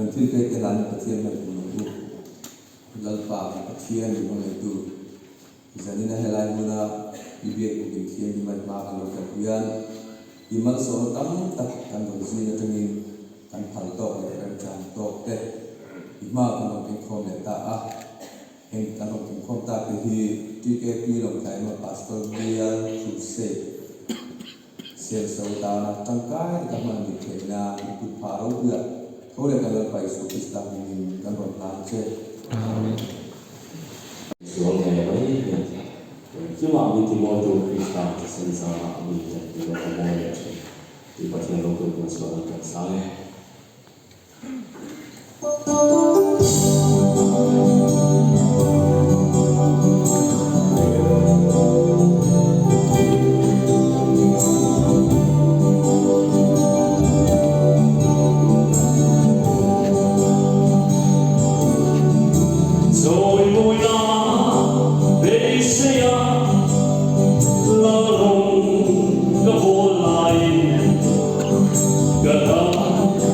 Kan thil pek te hlanin Pathian hman tur ang u. Lalpa, kan Pathian min hmangaihtu, zanina helai hmuna i biak buk in thianghlim a i hma kan lo kal hian i malsawmna tam tak kan rawn zing atangin kan phal tawk leh remchang tawk te i hma kan rawn kengkhawm leh ta a. Heng kan rawn kengkhawm tak te hi TKP Lawngtlaima Pastor Bial Crusade. Siamso tana tangkai taka hman nih theih nan i kut phah ropuia tho leh kan Lalpa Isua Krista hmingin kan rawn hlan che. Amen. Sual ve mai hian engkimah mi timawitu Krista thisen zangah mi tanpui a timawi leh thin tih Pathian ropui hmun chuan an kan sang e. Chawimawina beiseia lalrawng ka hawl laiin ka dam.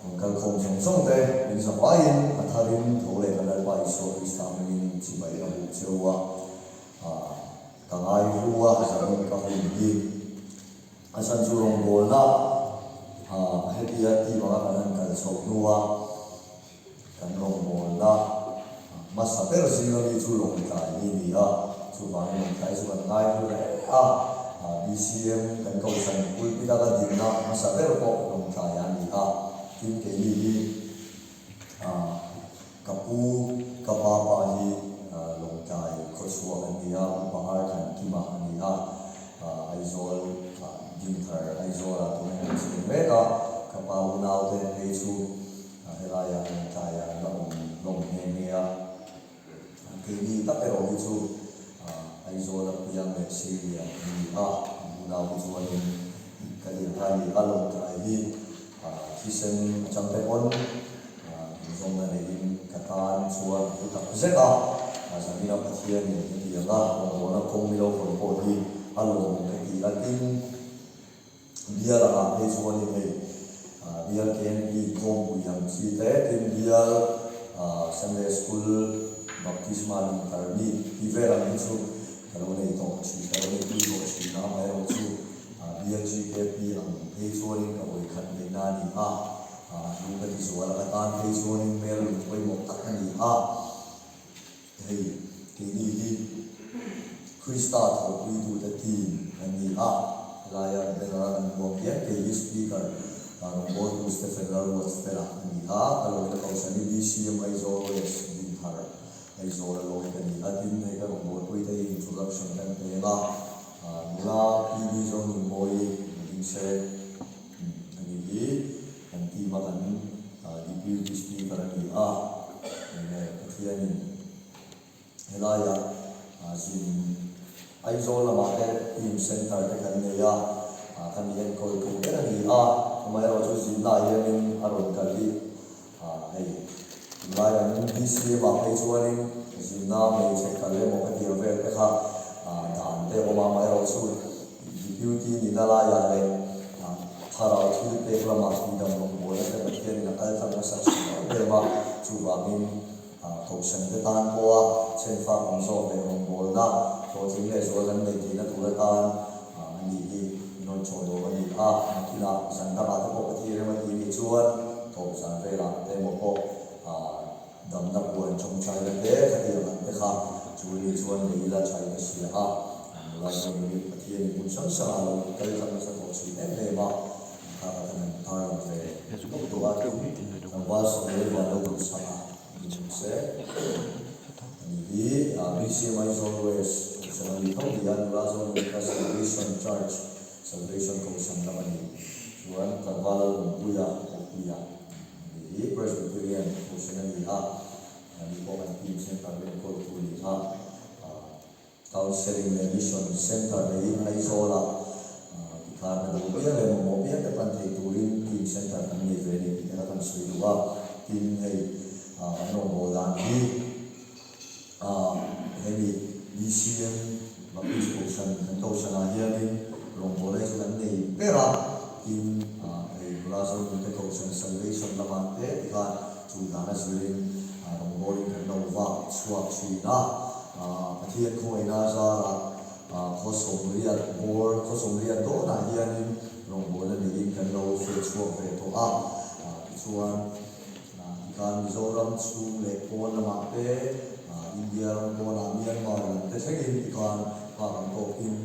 Rawn kal khawm zawng zawng te min zavaiin a tharin tho leh kan Lalpa Isua Krista hmingin chibai a buk che u a, ka ngai hlu a, zanin ka hun hi a chhan chu rawngbawlna hetia team anga kan han kal chhoh hnua Kan rawngbawlna hmasa ber zinga mi chu Lawngtlai hi a ni a, chuvangin Lawngtlai chu kan ngai hlu hle a. BCM kan kohhran pulpit a ka dinna hmasa ber pawh Lawngtlai a ni a, tin keini hi ka pu ka pa pa hi Lawngtlai khawchhuak an ni a, Upa Arthankima a ni a, Aizawl Dinthar Aizawlah tunah hian an chhung mek a, ka pa unaute phei chu Helaiah Lawngtlaiah an la awm hlawm nghe nghe a, keini tak erawh hi chu Aizawl a piang leh Syria an ni a, an unau hi chuanin ka lian kha a ni a, Lawngtlai hi thisen atang te pawn inzawmna neiin ka tan chuan a hlu tak zet a, Zamina Pathianin hetianga rawngbawlna kawng milo hawn pawh hi a lawmawm ka ti a, tin, Bial ah phei chuanin hei Bial KMP Khawmpui ang chi te tin Bial Sunday School Baptisma Inter meet tih vel ang hi chu ka lo nei tawh thin, ka lo nei pui tawh thin a, amaherawhchu Bial GKP ang phei chuanin ka vawi khat neihna a ni a, hlu ka ti zual a, ka tan phei chuanin hmel lung pawimawh tak a ni a. Hei, keini hi Krista thawhpuitute team kan ni a, helaia banner a kan huam hian kei hi Speaker rawngbawltu Stephen Lalruatfela a ni a, ka lawina kohhran hi BCM Aizawl West Dinthar Aizawl a lawi ka ni a, tin hei ka rawngbawlpuite hi introduction kan peng a, nula PB Zonunmawii Dingse a ni hi kan team a kan Deputy Speaker a ni a, enge Pathianin helaiah zin Aizawl lamah te team centre te kan nei a, kan mi enkawl tu ber a ni a, amaherawhchu zinnaah hianin a rawn kal hi hei tunlai an BCM ah phei chuanin zinna hmeichhe kal emaw ka tih ang vel te kha dan te a awm a, amaherawhchu Deputy nihna laiah leh thlarau thil pek lamah tihdam rawngbawlna te Pathianin a kal tlang nasa thin em em a, chuvangin kohhran te tan pawha chhenfak awm zawk leh rawngbawlna hlawhtling leh zual kan neih theihna tur atan a nih hi min rawn chawi awm a ni a, nakinah zan dangah te pawh Pathian rem a tih nih chuan thawk zan velah te emaw pawh Damna puan tawngtaina te khatiang ang te kha chu ni chuan nei ila tha in a hria a, nula chuan nuni Pathianin hmun hrang hrangah lo kal tlang nasa tawh thin em em a, an kha kha kan han tarlang ve lawk duh a, tin tlangval Samuel van lo duhsak a ni chung se a ni hi BCM Aizawl West Kohhran a ni tho ni a, nula chuan nuni kha Salvation Church Salvation Kohhran lam a ni chuan tlangval Awmpuia Awpuia Ni hi Presbyterian Kohhran a ni a, ani pawh kan team center enkawltu a ni a. Counselling leh Mission Center neiin Aizawlah tikhan a duh piang leh mamawh piang te pan thei turin team center kan nei ve a ni tih te kha kan sawi duh a. Tin, hei kan rawngbâwl dan hi hemi BCM Baptist Kohhran kan Kohhranah hianin rawngbâwl hi chu kan nei ber a, tin hei nula Zonute Kohhran Salvation lamah te tikhan chu dan a zirin rawngbâwlin kan lo vak chhuak thin a, Pathian khawngaihna zarah khaw sawmriat bawr khaw sawmriat dawnah hianin rawngbâwlna neiin kan lo feh chhuak ve tawh a, tichuan. Tikhan Mizoram chhung leh pawn lamah te, India ram pawnah Myanmar lam te thlengin tikhan hma kan tawkin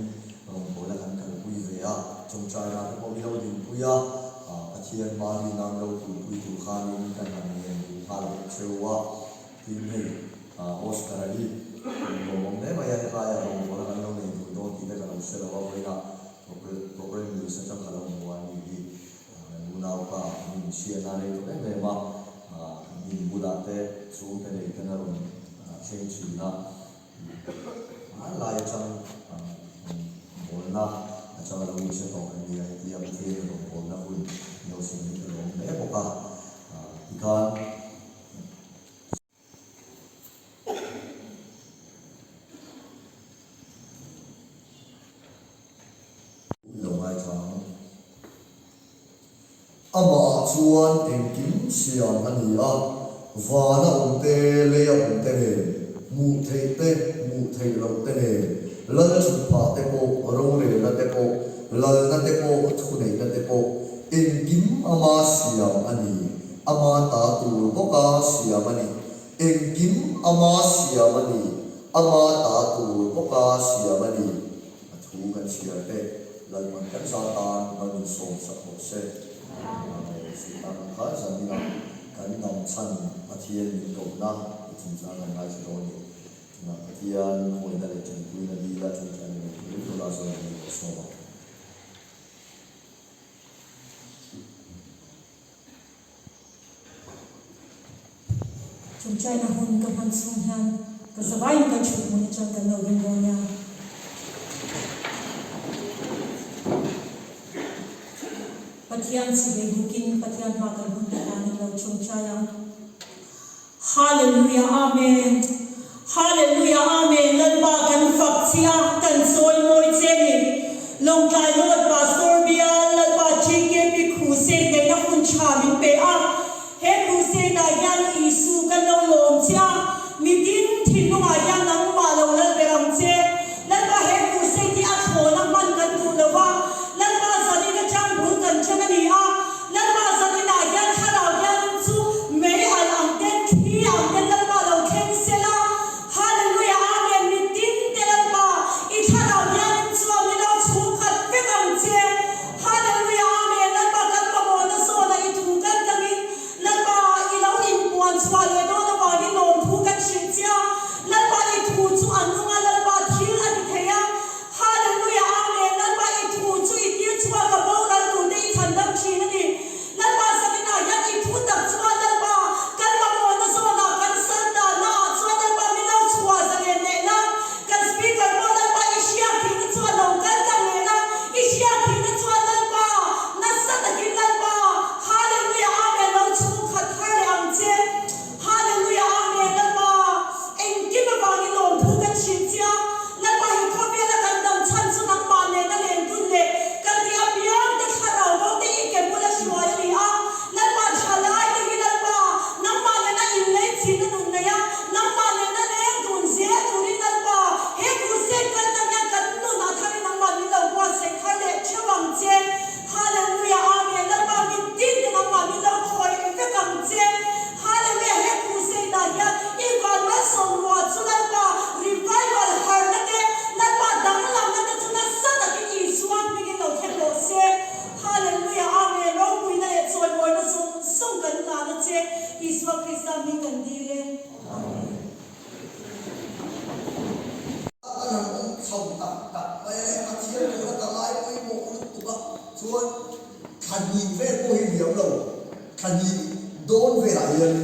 rawngbawlna kan kalpui ve a, chawngchaina te pawh milo dinpui a, Pathian hma rina milo tulpui tur khanin kan han ngen duh nghal bawk cheu a, tin hei Oscar-a hi lawmawm hle mai a, helaia rawngbawlna kan lo nei dun dawn tih te ka lo hre lo a, vawiinah programme list atang ka lo hmu a ni hi. Kan unaupa an inchhiatna a rei tawh em em a, kan in bulah te chhungte nei ten a rawn thleng thin a, hmanlai atang bawlna atanga lo inhre tawh kan ni a, hetia Pathianin rawn bawlna hun lo siam hi ka lawm hle bawk a, tikhan. Lo ngaithla ang. Amahah chuan engkim siam a ni a, vana awm te, leia awm te nen, hmuh theih te, hmuh theih loh te nen, lal chhukphah te pawh, rorelna te pawh, lalna te pawh, thuneihna te pawh, engkim ama siam a ni, ama ta tur bawka siam a ni, engkim ama siam a ni, ama ta tur bawka siam a ni. A thu kan chhiar te Lalman kan za tan mal min sawm sak bawk se. Amen. Sihtan ang khan zaninah kan dam chhan Pathian min kohna i chungchang kan ngaithla dawn ni. Tunah Pathian khawihna leh tanpuina dila tawngtaina nei turin nula zawn a ni bawk sawm ang. Chungchaina hun ka hman chhung hian ka zavaiin kan chhut hmun atang kan lo ding dawn nia. Pathian chhibei bukin Pathian hma kan hun te hlanin lo chungchai ang. Hallelujah Amen Hallelujah Amen Lalpa kan fak che a kan chawi mawi che ni Lawngtlai Lord Pastor Bial Lalpa TKP Crusade neihna hun tha min pe a he Crusade ah hian Isu kan lo lawm che a mitin thinlungah hian nangmah lo lal ber ang che Lalpa he Crusade hi a thlawna hman kan duh lo va Lalpa zanin atang bul kan ṭan a ni a Lalpa zaninah hian thlarau hianin chu mei alh ang te, thli ang te Lalpa lo thleng sela. Hallelujah Amen mitin te Lalpa i thlarau hianin chuan ni lo chhungkhat vek ang che. Hallelujah Amen Lalpa kan mamawhna zawnah i thu kan tlangin Lalpa i lo inpuan chhuah leh dawn avangin lawmthu kan hrilh che a. Lalpa i thu chu a nung a Lalpa thil a ti thei a. Hallelujah Amen Lalpa i thu chu i tir chhuak a boral tur te i chhan dam thin a ni. Lalpa zaninah hian i thu tak chuan Lalpa kan mamawhna zawnah kan sal tanna ah chuan Lalpa min lo chhuah zalen leh la kan speaker pawh Lalpa i hriat thihna chuan lo kal tlang leh la i hriat thihna chuan Lalpa nasa takin Lalpa Hallelujah Amen lo chhungkhat thar leh ang che. Hallelujah Amen Lalpa engkim avangin lawmthu kan hrilh che a, Lalpa hi khawvela kan dam chhan chu nangmah nena lengdun leh kan tih apiang te thlarau bo te i ke bula hruai a ni a, Lalpa tha lai te hi Lalpa nangmah nena inlei chinna nun nei a, nangmah nena lengdun zel turin Lalpa he crusade kal tan hian kan nun a tharin nangmah min lo buatsaih thar leh theuh ang che. Hallelujah Amen Lalpa min tin te nangmah min lo khawih vek ang che Hallelujah he crusade ah hian i van malsawm ruah chu Lalpa revival harna te Lalpa danglamna te chu nasa takin Isua hmingin lo thleng rawh se Hallelujah Amen ropuina leh chawimawina zawng zawng kan hlan a che Isua Krista hming kan dil e Amen. A han awm chho tak tak mai a le, Pathian tuna ka ngai pawimawh lutuk a, chuan thla hnih vel pawh hi liam lo, thla hnih dawn velah hian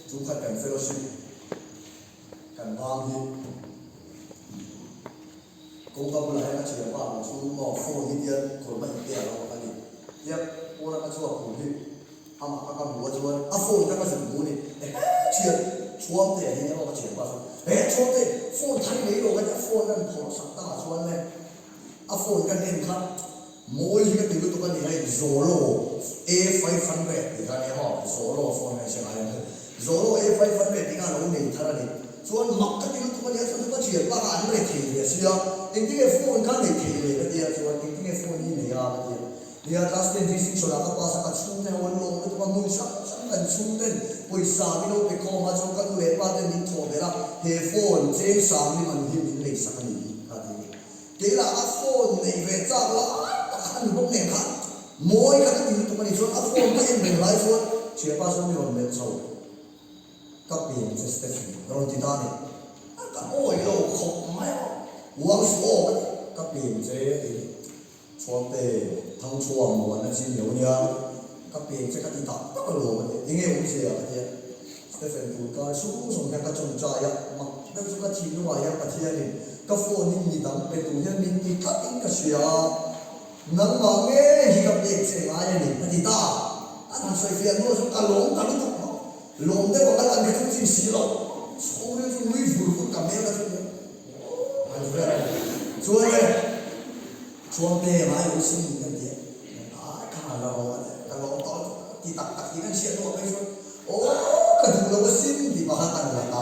chu khat kan fellowship kan bang hi kawngka bulah hian a thianpa lo chu maw phone hi tian kawrhma inpe a lo a ni, tia pawn a ka chhuak tur hi. Amah ka ka hmu a chuan a phone kha ka zuk hmu a ni. Ehe thian Chhuangte a hi emaw ka thianpa chu he Chhuangte phone thar i nei lo ka ti a phone an phawrh sak ta ah chuan le a phone ka hnen kha mawi hi ka ti lutuk a ni hei Zolo A 500 tih kha a nia maw Zolo phone kha i hre ngai ang Zolo A 500 tih kha a lo nei thar a ni chuan mak ka ti lutuk a nia chuan chu ka thianpa kha an reh thei ve sia engtinge phone kha nei thei le ka ti a chuan engtinge phone hi nei a ka ti a Nia, class ten distinction ah ka pass a, ka chhungte ho an lawm lutuk a, hmun hrang hrang kan chhungten pawisa min lo pe khawm a, chuan ka nu leh pa ten min thawh belh a, he phone cheng sang ni man hi min leisak a nih hi ka ti a ni. Kei lah a phone neih ve chak lai tak kha a ni bawk nen kha mawi kha ka ti lutuk a ni, chuan a phone ka en reng lai chuan thianpa chuan mi rawn melh chho. Ka pian che Stephen ka rawn ti ta a ni. A ka awi lo khawp mai a, uang suh aw ka ti, ka pian che a ti a ni. Chhuangte, Thangchhuah muanna chi ni lo nia, ka peng che ka ti tak tak alawm a ti a, enge awmzia ka ti a, Stephen tun kar sung sung hian ka chawngchai a, mak deuh chu ka thinlungah hian Pathianin ka phone in mi dang pe tur hian min ti tlatin ka hria a, nangmah ngei hi ka pek che ngai a ni ka ti ta a, an han sawi fiah hnuah chuan ka lawm ta lutuk mak, lawm deuh ang a lan kha chu chim si lo, chhungril chu nui vur vur ka hmel kha chu an ver a ni, chuan e. Chuangte ngai lo sin kan ti a, ai kha la rawh a ti a, ka lawm tawh lutuk. Ti tak tak tih kan hriat hnuah phei chuan aw ka duh lo asin tih pakhat a la ta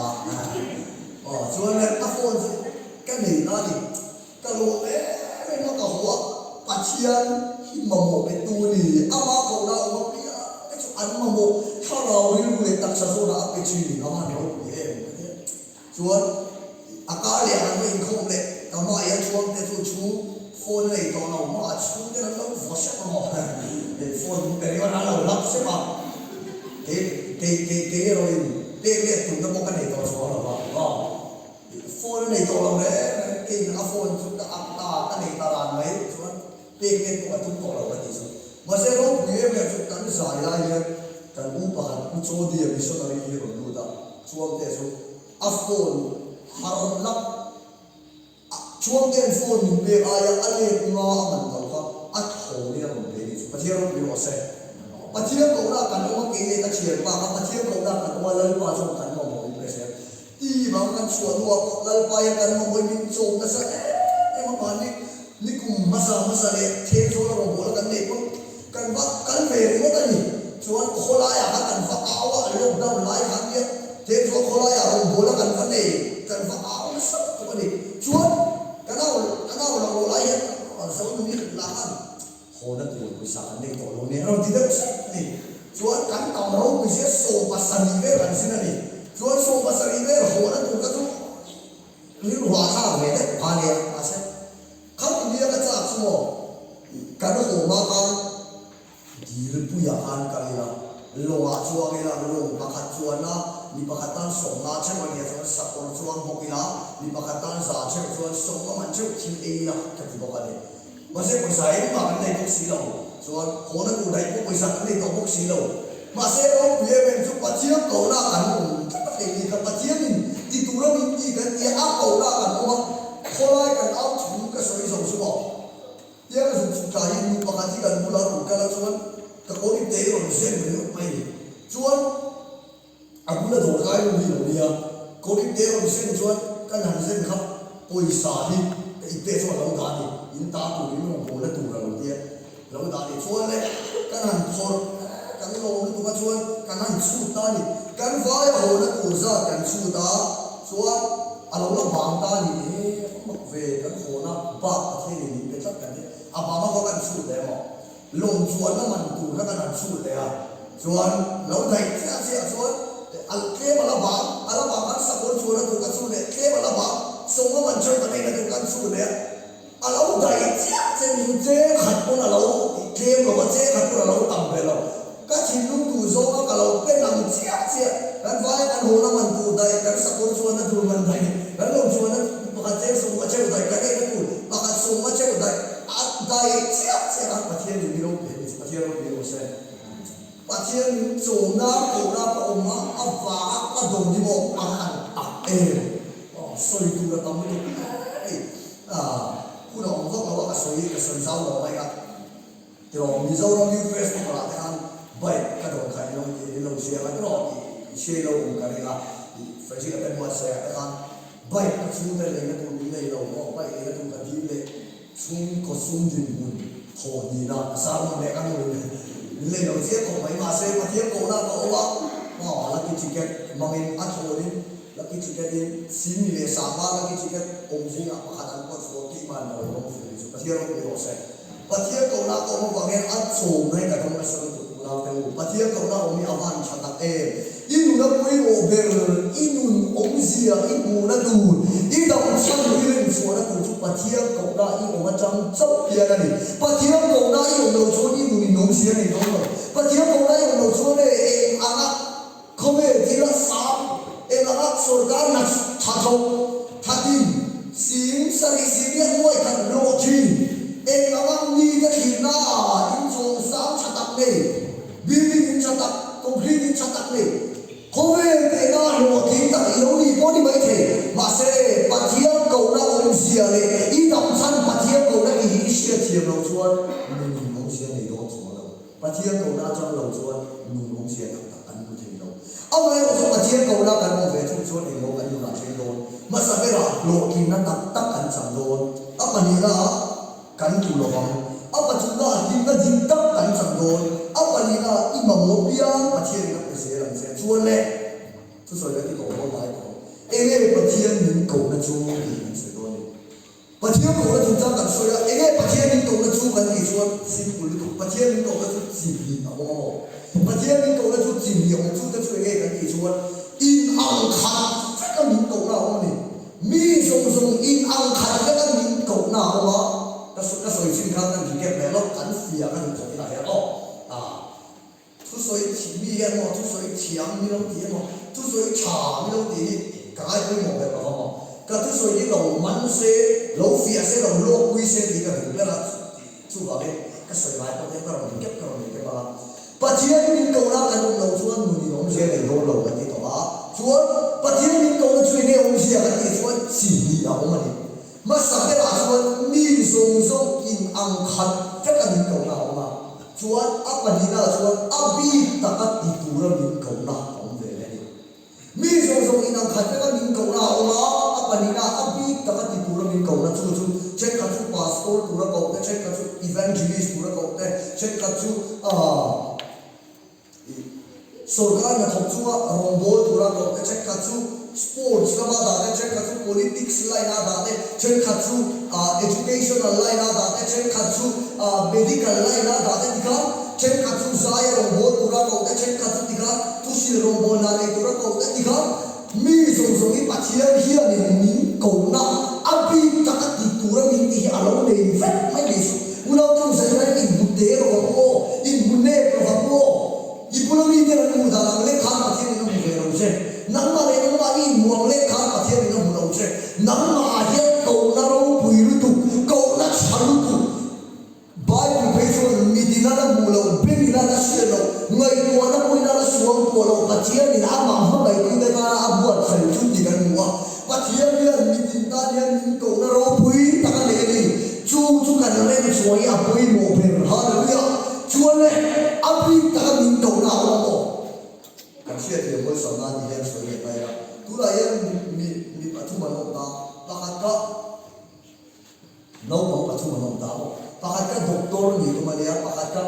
aw chuan a phone chu ka nei ta a ni. Ka lawm em em a ka haw a, Pathian hi mamawh pe tu a ni. Ama kohna awm apiang te chu an mamawh thlarau rilru leh taksa zawnah a pe thin a van ropui em ka ti a. Chuan a kar leh an va inkhawm leh ka hmaah hian chhuang te chu chhung phone a nei tawh lo maw a chhung ten an lo vaw hrep a maw phone min pe ringawt a lo lap hrep a kei kei kei kei erawhin pek let tumna pawh ka nei tawh chuang lo va aw phone a nei tawh lo reng reng keiin a phone chu ka ak ta ka nei ta ran mai chuan pek let pawh ka tum tawh lo ka tih chu mahse ropui em em chu kan zai lai hian kan u pakhat Pu Chawdia missionary hi rawn lut a chuang te chu a phone har lap a chuang te an phone min pek aia a let nga a man lo kha a thawn in a rawn pe nih chu Pathian ropui rawh se. Pathian kohna kan awm a kei leh ka thianpa kha Pathian kohna kan awm a Lalpa chuan kan mamawh in pe zel. Ti vang kan chhuah hnuah pawh Lalpa hian kan mamawh in min chawm nasa em em a mahni nikum hmasa hmasa leh Thenzawl a rawngbawlna kan neih pawn Kan va kal ve ringawt a ni. Chuan khawlaiah khan kan va au a, lockdown lai khan nia Thenzawl khawlaiah rawngbawlna kan va nei, kan va au nasa lutuk a ni. Chuan kan au kan au lo rawh lai hian Zonuni lah khan hawna tur pawisa kan nei tawh lo nen a rawn ti deuh sep a ni. Chuan kan tam ropui sia 70 vel kan zin a ni. Chuan 70 vel hawna tur kha chu rilru hahthlak ve deuh kha a nia, mahse Kha ti nia ka chak chu maw? Kan haw hma khan Dilpuiah khan kal ila, lawngah chuang ila, lawng pakhat chuana mi pakhat tan sawmnga theuh a nia chuan sakawr chuang bawk ila, mi pakhat tan za theuh chuan sawmnga man theuh thil ei ila ka ti bawk a ni. Mahse pawisa engmah kan nei bawk si lo, chuan hawna tur daih pawh pawisa kan nei tawh bawk si lo. Mahse ropui em em chu Pathian kohna kan awm tlat a keini kha Pathianin ti tura min ti kan tia a kohna kan awm a, khawlai kan au thu ka sawi zo chu maw? Tia ka zuk chhuk tlai hi nu pakhat hi kan bulah rawn kal a chuan ka kawr ipte hi rawn zen ringawt mai ni chuan a bula dawr kai nu hi lo nia kawr ipte rawn zen chuan kan han zen kha pawisa hi ka ipte chuan a lo dah a ni in ta turin rawn bawlna tur a lo tia. Lo dah leh chuan le, kan han phawrh kan lawm lutuk a chuan kan han chhut ta a ni. Kan vai a hawna tur zat kan chhut a, chuan a lo la bang ta a ni. E, a mak ve, kan hawna bak Pathian in min pe tlat kan ti. A bang a va kan chhut leh maw? Lawm chuanna man tur kha kan han chhut leh a, chuan lo daih chiah chiah chuan a tlem a la bang, a la bang khan sakawr chuanna tur ka chhut leh, tlem a la bang, sawma man cheu kan eina tur kan chhut leh a. A lo daih chiah che min che khat pawn a lo tlem lo a, che khat pawn a lo tam ve lo. Ka thinlung duh zawnga ka lo pen ang chiah chiah. Kan vaia kan hawna man tur daih, kan sakawr chuanna tur man daih, kan lo chuanna pakhat cheng sawmnga cheuh daih, kan eina tur pakhat sawmnga cheuh daih, a daih chiah chiah khan Pathian in mi ropui a ni chu, Pathian ropui rawh se. Pathian min chawmna kohna ka awm a, a vanga ka dawn hi maw a han tak em? Aw, sawi tur a tam lutuk hei. Hun a awm vak lo a, ka sawi ka sawi zau lo mai a. Tiraw Mizoram Youth Festival ah te khan bike ka dawn kha ilo ilo hria nga tiraw i hria ilo awm ka ring a, i Frederick a te buatsaih ah te khan bike ka chhungte leina tur min nei lo maw, bike leina tur ka dil leh chhungkaw sum dinhmun thawh hnihna a sermon leh ka nu in min lei lo chiang khawp mai mahse Pathian kohna ka awm a, maw lucky ticket hmangin a thlawnin Lucky ticket in Singni leh Sangha lucky ticket awm zingah pakhat an pawt chhuak tih man ka lo dawng fuh ni chu Pathian ropui rawh se. Pathian kohna ka awm avang hian a chawmna hi ka dawng nasa lutuk unau te u. Pathian kohna awm hi a van tha tak em. I nun a pawimawh ber, i nun awmzia i hmuhna tur, i dam chhan i rinchhuahna tur chu Pathian kohna i awm atang chauh hian a ni. Pathian kohna i awm loh chuan i nun in awmzia a nei dawn lo. Pathian kohna i awm loh chuan e eng anga Khawvel thil a sang eng anga sorkar hna tha thawk thatin sing sarih sing leh nuai khat hlawh thin eng anga mite thlirna ah inchawm sang tha tak nei, building in tha tak, concrete in tha tak nei, khawvel tehna hlawhtling tak i lo nih pawh ni maithei. Mahse, Pathian kohna awmzia leh i dam chhan Pathian kohna tih hi i hriatthiam loh chuan nun awmzia nei dawn chuang lo. Pathian kohna atang lo chuan nun awmzia tak tak kan hmu thei lo. Amaherawh chu Pathian kohna kan awm ve thung chuan engmaw kan nunah thleng dawn. Hmasa berah hlawhtlinna tak tak kan chang dawn. A pahnihnaah kan tu lovang. A pathumnaah hlimna dik tak kan chang dawn. A pahnihnaah i mamawh. Pathianin a pe zel ang che. Chuan le, thusawi ka ti tawh dawn lai tawh. Enge Pathian min kohna chu tih kan sawi dawn a ni. Pathian kohna chungchang kan sawi a, enge Pathian min kohna chu kan tih chuan simple lutuk, Pathian min kohna chu chi hnih a awm a maw? Pathian min kohna chu chi hnih a awm, chute chu enge kan tih chuan in ang khat veka min kohna a awm a ni. Mi zawng zawng in ang khat veka min kohna a awm a, ka ka sawi chin khan kan recap leh lawk, kan fiah ka duh zawk inah hian aw. Ah. Thusawi mi emaw, thusawi thiam mi lo ti emaw, thusawi tha mi lo tih hi ka ngaipawimawh ber lo vang aw. Ka thusawi hi lo man se, lo fiah se, lo lawkpui se tih ka duh ber a, chuvangin ka sawi ngai pawh hian ka rawn kep ka rawn kep ang a. Pathian min kohna kan awm loh chuan nun in awmzia nei dawn lo kan ti tawh a, chuan Pathian min kohna chu enge awmzia kan tih chuan chi hnih a awm a ni. Hmasa berah chuan mi zawng zawng in ang khat vek a min kohna a awm a. Chuan a pahnihnaah chuan a bik taka ti tura min kohna a awm ve leh a ni. Mi zawng zawng inang khat veka min kohna a awm a, a pahnihnaah a bik taka ti tura min kohna chu chu thenkhat chu pastor tura koh te, thenkhat chu evangelist tura koh te, thenkhat chu aah Sorkar hnathawk chunga rawngbâwl tura koh te thenkhat chu sports lama dah te, thenkhat chu politics line-a dah te, thenkhat chu educational line-a dah te, thenkhat chu medical line-a dah te tikhan, thenkhat chu zaia rawngbâwl tura koh te, thenkhat chu tikhan thusil rawngbâwl hna nei tura koh te tikhan mi zawng zawngin Pathian hianin min kohna a bik taka ti tura min tih hi a lo nei vek mai ni chu. Unau chu zai mai in hmu te rawh ang aw, in hmu nep rawh ang aw. I bula mite an hmuh dan ang lek khan Pathian in a hmu ve lo che. Nangmah leh nangmah i inhmu ang lek khan Pathian in a hmu lo che. Nangmah ah hian kohna ropui lutuk, kohna tha lutuk. Bible phei chuan mitin a la hmuh loh, bengin a la hriat loh, ngaihtuahna pawhin a la suang pawh loh Pathian in amah hmangaih-tute tana a buatsaih chu tih kan hmu a. Pathian hian mitin tan hian min kohna ropui tak a nei a ni. Chu chu kan rem chhuah hi a pawimawh ber. Hallelujah! Chuan le, a bik taka min kohna a awm maw? Kan hriat thiam hawisam nan ti hian sawi leh ta ila. Tunah hian mi, mi, mi pathum an awm ta. Pakhat kha naupang pathum an awm ta maw? Pakhat kha doctor nih tum a nia, pakhat kha.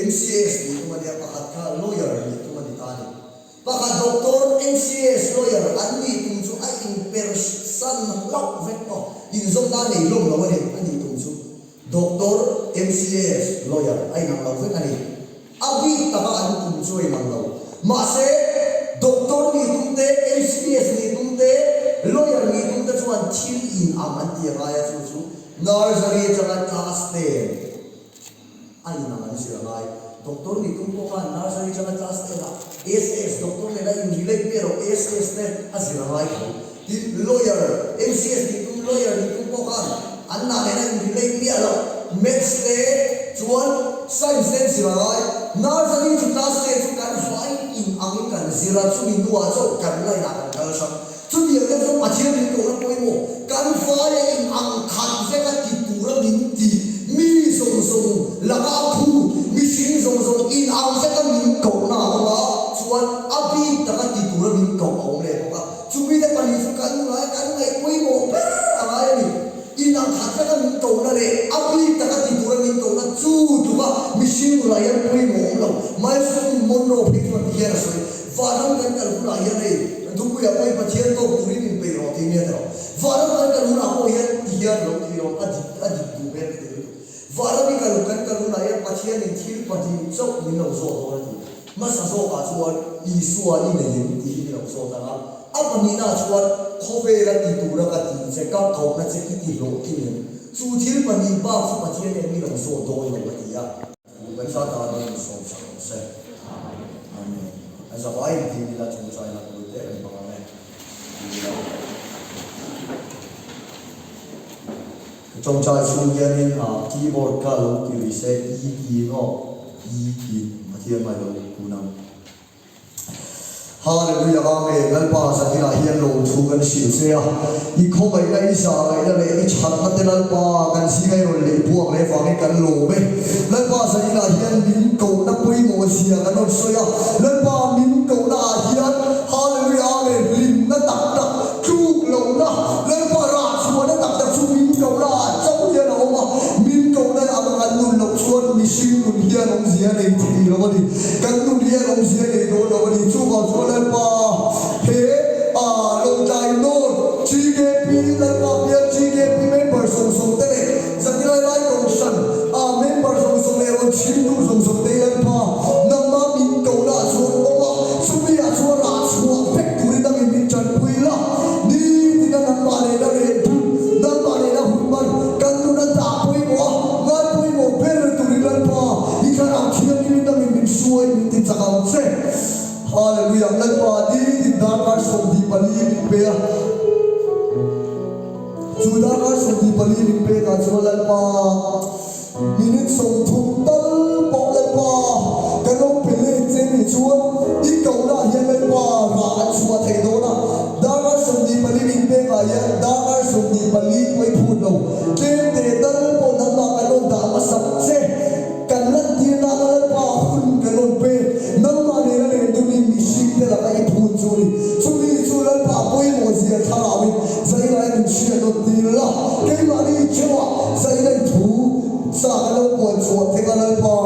MCS nih tum a nia, pakhat kha lawyer nih tum a ni ta a ni. Pakhat doctor, MCS, lawyer an nih tum chu a inpersan hlauh vek maw? Inzawmna a nei hlawm lo a ni, a nih tum chu. Doctor, MCS, lawyer a inang lo vek a ni. A bik taka an tum chu a inang lo. Mahse, doctor nih tum te, MCS nih tum te, lawyer nih tum te chuan thil inang an ti a ngai a, chu chu nursery atanga class ten A inang an zir a ngai. Doctor nih tum pawh khan nursery atanga class ten ah SS doctor nena in relate miah loh SS te a zir a ngai tho. Tin, lawyer, MCS nih tum lawyer nih tum pawh khan an nah nena in relate miah loh maths te chuan science te an zir a ngai. Nursery chu class ten chu kan vai in angin kan zir a, chumi hnuah chauh kan line ah kan kal hrang. Chutiang te chu Pathian min kohna pawimawh, kan vaia in ang khat vek a ti tura min ti, mi zawng zawng laka a phu, mihring zawng zawng in ang vek a min kohna a awm a, chuan a bik taka ti tura min koh a awm leh bawk a. Chumi te pahnih chu kan ngai, kan ngaih pawimawh ber a ngai a ni. In ang khat vek a min kohna leh a bik taka ti tura min kohna chu tluka mihring nunah hian pawimawh awm lo. Milestone Monroe phei chuan ti hian a sawi. Vanram kan kal hunah hian hei Dupuiah pawhin Pathian tawk turin inpeih rawh tih nia tawh. Vanram kan kal hunah pawh hian ti hian lo ti rawh a dik a dik duh hmel ka ti lutuk. Vanram i kal kan kal hunah hian Pathianin thil pahnih chauh min lo zawt dawn a ti. Hmasa zawkah chuan Isua i nei em tih hi min lo zawt ang a. A pahnihnaah chuan khawvela ti tura ka tih che ka kohna che i ti hlawhtling em? Chu thil pahnih bak chu Pathian hian min lo zawt dawn lo a ti a. Pu kan za ta dawn in sawm sak rawh se. Amen. A zavai in dil ila chungchai na pui te kan hmang ang e. Dil ila. Ka chawngchai chhung hianin a keyboard kha lo ti ri se E tiin aw E tiin Pathian mai lo kun ang. Hallelujah Amen Lalpa zaninah hian lawmthu kan hrilh che a, i khawngaihna i zahngaihna leh i thatna te Lalpa kan zinga i rawn leh buak leh vangin kan lawm e. Lalpa zaninah hian min kohna pawimawh zia kan rawn sawi a, Lalpa min kohna ah hian Hallelujah Amen hlimna tak tak tluk lohna Lalpa rah chhuahna tak tak chu min kohna ah chauh hian a awm a, min kohna anga kan nun loh chuan mihring nun hian awmzia a nei thei lo a ni. Kan nun hian. awmzia a nei dawn lo a ni. Chuvang chuan Lalpa he Lawngtlai North GKP Lalpa bial GKP member zawng zawng te leh Zanilai lai Kohhran a member zawng zawng leh rawn chhimtu zawng zawng te hi Lalpa nangmah min kohna ah chuan awm a, chumi ah chuan rah chhuah vek turin nangin min tanpui la, nitin a nangmah nena leh duh, nangmah nena hun hman kan nun a dah pawimawh a, ngai pawimawh ber turin Lalpa i thlarau thianghlimin nangin min hruai min ti chak ang che. Hallelujah! Lalpa nitin darkar 24 min pe a. Chu darkar 24 min pekah chuan Lalpa minute 30 tal pawh Lalpa kan lo pe let che nih chuan i kohna ah hian Lalpa rah an chhuah theih dawn a, darkar 24 min pekah hian darkar 24 pawh i phut lo, tlem teh tal pawh nangmah kan rawn dah hmasak che. Kan lantir nana Lalpa hun kan rawn pe, nangmah nena len dumin mihring te laka i phun chu ni. Chumi chu Lalpa pawimawh zia thlarauin zailai min hriat rawn tir la, keimahni theuhah zailai thu sa kan lo puan chhuah thek a Lalpa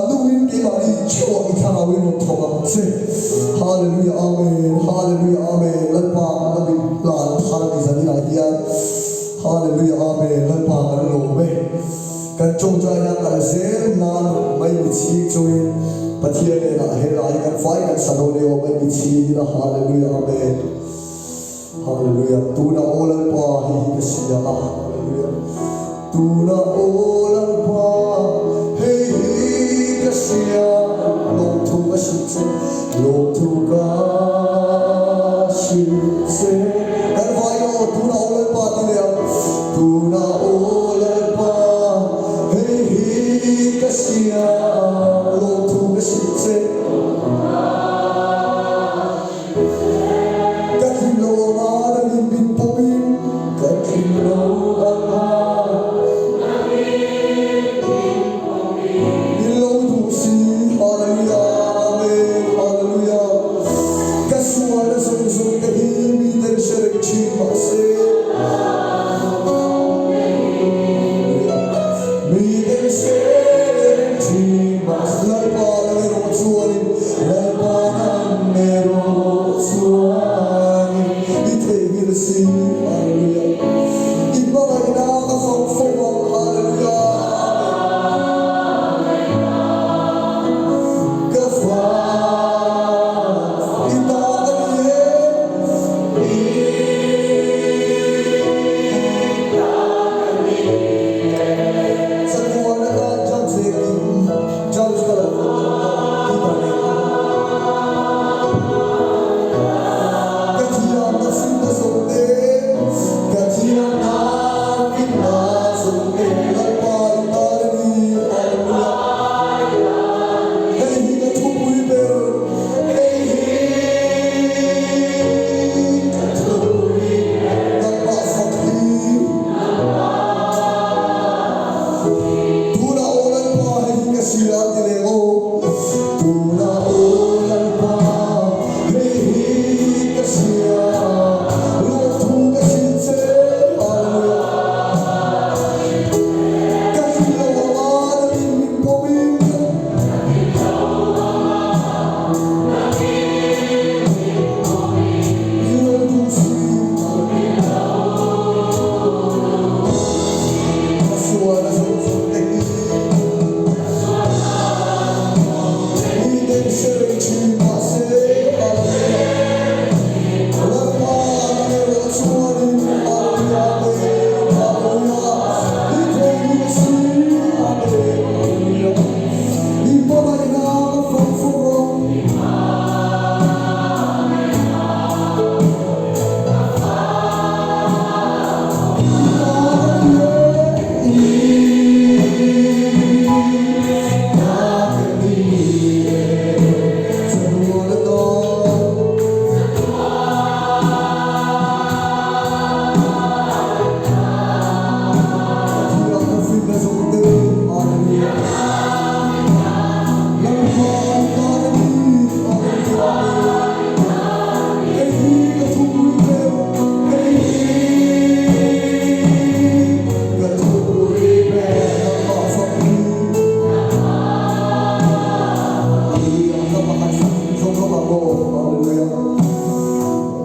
nungin keimahni theuhah i thlarauin rawn thawk ang che. Hallelujah Amen Hallelujah Amen Lalpa kan lo in hlan thar a ni zaninah hian Hallelujah Amen Lalpa kan lawm e. Kan tawngtaina kal zel nan mai mi chhing chungin Pathian hnenah he lai kan fai kan sa dawn e aw mai mi chhing ila Hallelujah Amen Hallelujah Tuna aw Lalpa hei hi ka hria a Hallelujah Tuna aw Lalpa hei hi ka hria Lawmthu ka hrilh che Lawmthu ka hrilh che Kan vai aw Tuna aw Lalpa ti leh ang Tuna aw Lalpa, hei hi ka hria, lawmthu ka hrilh che. Ka tling lo ang a, nangin min pawmin ka tling lo ang a. Min lo duh si, Hallelujah, Amen, Hallelujah.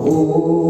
u.